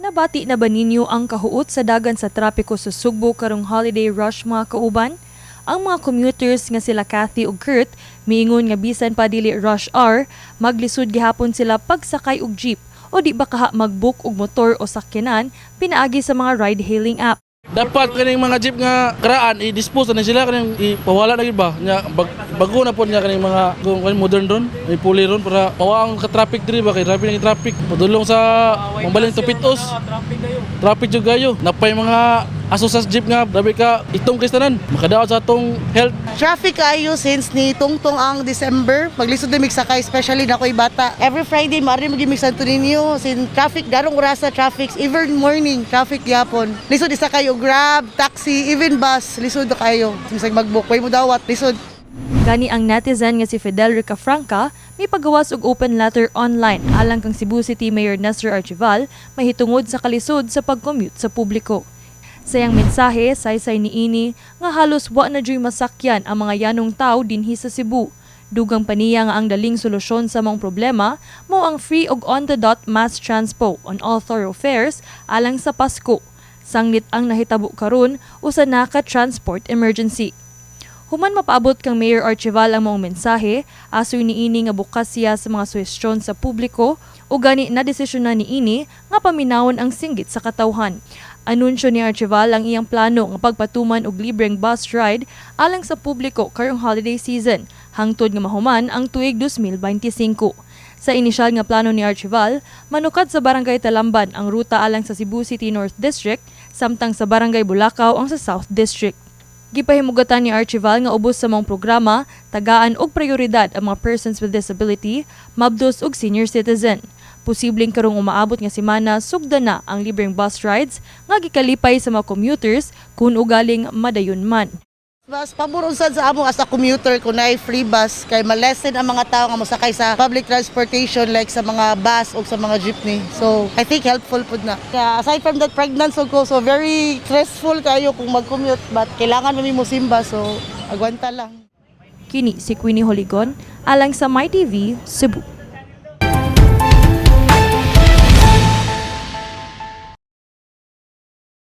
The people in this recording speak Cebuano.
Nabati na ba ninyo ang kahuot sa dagan sa trapiko sa Sugbo karong holiday rush, mga kauban? Ang mga commuters nga sila Kathy ug Kurt miingon nga bisan pa dili rush hour, maglisod gihapon sila pagsakay og jeep o di ba kaha mag-book og motor o sakyanan pinaagi sa mga ride-hailing app. Dapat kaning mga jeep nga karaan i-dispose na sila, kaning ipawala na gyud ba nya bago na pod niya kaning mga kung kaning modern ron, ay puli ron para mawa ang ka-traffic diri ba, kay traffic ng traffic padulong sa mambalin to Pitos. Traffic jud kayo, napay mga aso sa jeep nga grabe ka itong kay tanan makadaot sa atong health. Traffic kayo since ni tungtong ang December. Maglisod din sakay, especially na ko'y bata. Every Friday, maari magimig Santo Niño. Sin traffic, darong orasa traffic, even morning, traffic yapon. Lisod isa kayo, Grab, taxi, even bus, lisod na kayo. Bisag mag-book, way mo dawat, lisod. Gani ang netizen nga si Fidel Ricafranca may pagawas og open letter online alang kang Cebu City Mayor Nestor Archival mahitungod sa kalisod sa pag-commute sa publiko. Sa iyang mensahe, saysay niini nga halos wa na juy masakyan ang mga yanong tao dinhi sa Cebu. Dugang pa niya nga ang daling solusyon sa mga problema mao ang free og on-the-dot mass transpo on all thoroughfares alang sa Pasko. Sanglit ang nahitabo karon usa na ka transport emergency. Human mapaabot kang Mayor Archival ang maong mensahe, asoy niini nga bukas siya sa mga suhestyon sa publiko o gani na desisyon na niini nga paminawon ang singgit sa katawhan. Anunsyo ni Archival ang iyang plano nga pagpatuman og libreng bus ride alang sa publiko karong holiday season hangtod nga mahuman ang tuig 2025. Sa inisyal nga plano ni Archival, manukad sa Barangay Talamban ang ruta alang sa Cebu City North District, samtang sa Barangay Bulacau ang sa South District. Gipahimugatan ni Archival nga ubos sa mga programa, tagaan og prioridad ang mga persons with disability, mabdos ug senior citizen. Posibleng karong umaabot nga semana sugdan na ang libreng bus rides nga gikalipay sa mga commuters kung ugaling madayon man. Bus, pabor usad sa amo as a commuter kung naay free bus kay ma-lessen ang mga tao nga mosakay sa public transportation like sa mga bus o sa mga jeepney. So, I think helpful pud na. Kaya aside from that, pregnant so ko, so very stressful kayo kung mag-commute, but kailangan mo mo simba, so agwanta lang. Kini si Queenie Holigon alang sa MyTV Cebu.